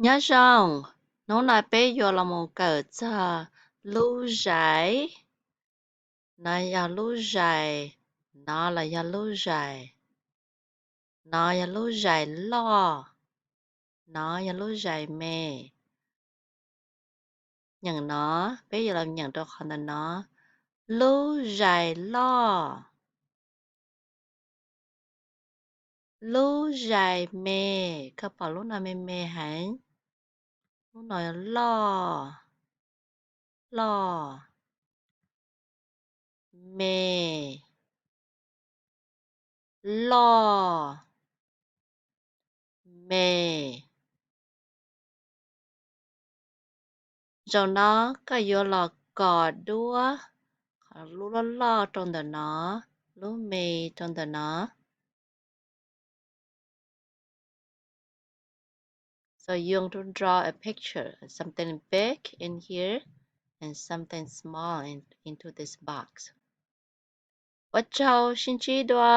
Nyob zoo, hnub no peb yuav los mus kawm txog lub zais. No yog lub zais, no los yog lub zais, no yog lub zais loj, no yog lub zais me. Nyeem no, peb yuav los nyeem rau qhov ntawm no, lub zais loj, lub zais me. Koj pom lub no me me heev, lub no loj, loj, me, loj, me. Zaum no koj yuav los kos duab qhov lub loj loj rau ntawm no, lub me rau ntawm no. So you want to draw a picture, something big in here and something small in, into this box. Ua tsaug, sib ntsib dua.